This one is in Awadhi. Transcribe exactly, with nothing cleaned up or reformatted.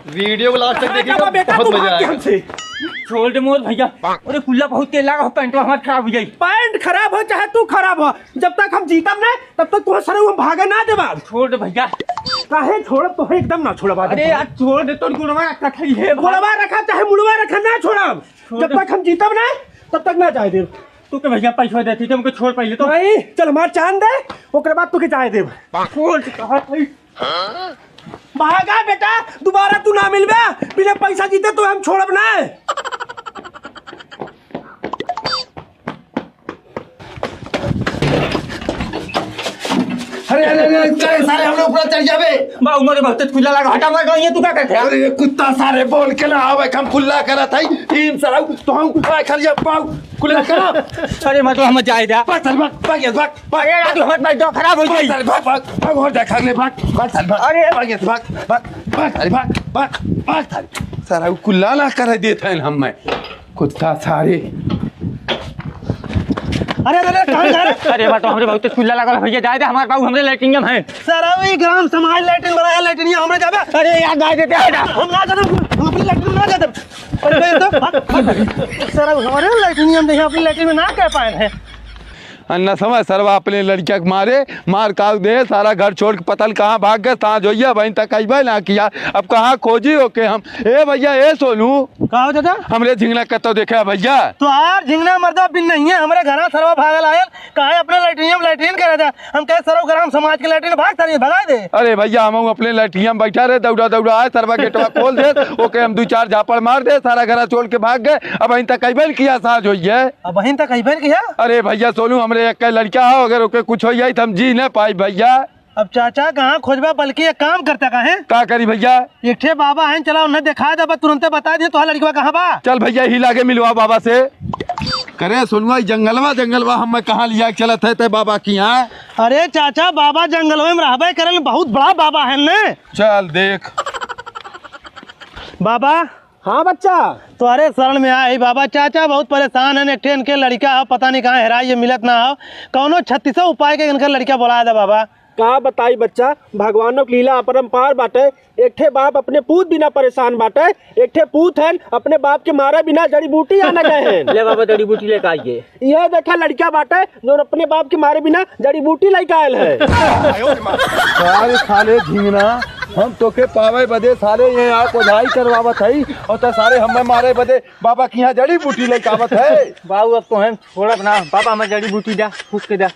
वीडियो को लास्ट तक देखिएगा, बेटा, बहुत मजा आएगा। हमसे। छोड़ दे मोर भैया। अरे कुल्ला बहुत तेज लागा हो, पैंटवा हमार खराब हो जाई। पैंट खराब हो चाहे तू खराब हो, जब तक हम जीतब ना, तब तक तोहर सरऊ हम भागे ना देबा। छोड़ दे भैया। काहे छोड़ब? तोहे एकदम ना छोड़ब आज। अरे यार छोड़ दे, तोर गोड़वा रखा था ये। गोड़वा रखा चाहे मुड़वा रखा, ना छोड़ब। छोड़ जब दे। तक हम जीतब ना, तब तक ना जाए देब। तू के भैया पैसा देती, तुमको छोड़ पहले तो। नहीं, चल हमार चांद दे, ओकरे बाद तू के जाए देब। छोड़ दे, कहा था। भागा बेटा, दोबारा तू ना मिलबे, बिना पैसा जीते तो हम छोड़ब ना। अरे, अरे, अरे, काहे सारे हमरे ऊपर चढ़ जाबे? बा, उमर बहुत कुल्ला लगा, हटा, मर गई है, तू का करते? अरे, कुत्ता सारे बोल के ना आवे, हम कुल्ला करत हई, तीन सरऊ, तो हम, आ, खा लिया, पाऊ, कुल्ला करा। अरे, मतलब हम जाए जा। भाग, चल, भाग, भाग, ये भाग, भाग। अरे, यार, तू हमारे भाई, दो खराब हो भाग, गई। चल, भाग, भाग, भाग, और देखा ले, भाग, भाग, चल, भाग। अरे। भाग, ये भाग, भाग, भाग, अरे, भाग, भाग, भाग, चल। सारा उ कुल्ला ला कर देत हैं हम मैं। कुत्ता सारे। अरे, अरे, अरे, कहाँ जा रहे? अरे, बा तो हमरे बहुत कुल्ला लगल भैया, जाए दे, हमार बाबू हमरे लैट्रिन में है। सारा वही ग्राम समाज लैट्रिन बनाया, लैट्रिन हमरे जाबे। अरे यार, जाए देते हैं ना। हम ना जाते, हम अपनी लैट्रिन में ना जाते। अरे, भाई, तो, भाग, भाग। सारा हमारे लैट्रिन में हम देखे, अपनी लैट्रिन में ना कह पाए हैं। अन्ना समय सरवा अपने लड़किया के मारे, मार काउ दे, सारा घर छोड़ के पता न कहाँ भाग गए, साँझ होइया, बहिन तक अइबे ना किया। अब कहाँ खोजी ओके हम? ए भैया, ए सोनू। का हो चाचा? हमरे झिंगना कतो देखे है भैया? तो यार झिंगना मर्दा बिन नहीं है, हमरे घरा सरवा भागल आयल, काहे अपने लैट्रिन में लैट्रिन करे था? हम कहे सरवा ग्राम समाज के लैट्रिन भाग सारी भगा दे। अरे भैया, हम अपने लैट्रिन में बैठा रहे, दौड़ा दौड़ा आए, सरवा गेटवा खोल दे, ओके हम दू चार झापड़ मार दे, सारा घरा छोड़ के भाग गए। अब बहिन तक अइबे न किया, साँझ होइया। अब बहिन तक अइबे न किया? अरे भैया सोनू, हमरे एक लड़का हो, अगर ओके कुछ हो जाई तो हम जी न पाई भैया। अब चाचा कहाँ खोजबा, बल्कि एक काम करता काहे? का करी भैया? एक ठे बाबा हैं, चला उन्हें देखा दे, बस तुरंते बता दे तोहार लड़कवा कहाँ बा। चल भैया, ही लागे मिलवा बाबा से। करे सोनुआ, ई जंगलवा, जंगलवा हम मैं कहाँ लिया के चलत है ते बाबा की यहाँ? अरे चाचा, बाबा जंगलवे में रहबे करन, बहुत बड़ा बाबा है ने। चल देख। बाबा, हाँ बच्चा। तोहरे शरण में आए ही बाबा, चाचा बहुत परेशान हैं, एक ठे इनके लड़का है, पता नहीं कहाँ हेराई है, मिलत ना हो, कौनो छत्तीसों उपाय के इनके लड़का बोला दे बाबा। का बताई बच्चा, भगवानों की लीला अपरंपार बाटे। एक ठे बाप अपने पूत बिना परेशान बाटे, एक ठे पूत हैं अपने बाप के मारे बिना जड़ी बूटी आने गए हैं। ले बाबा, जड़ी बूटी लेके आइए। यह देखा लड़का बाटे जो अपने बाप के मारे बिना जड़ी बूटी लेके आयल है। सारे साले झिंगना, हम तोके पावे बदे साले ये यहाँ कोझाई करवावत हई और त सारे हमें मारे बदे बाबा की यहाँ जड़ी बूटी लेके आवत है। बाबू, अब तो हम छोड़ब ना बाबा, हमें जड़ी बूटी दा, फूक के दा।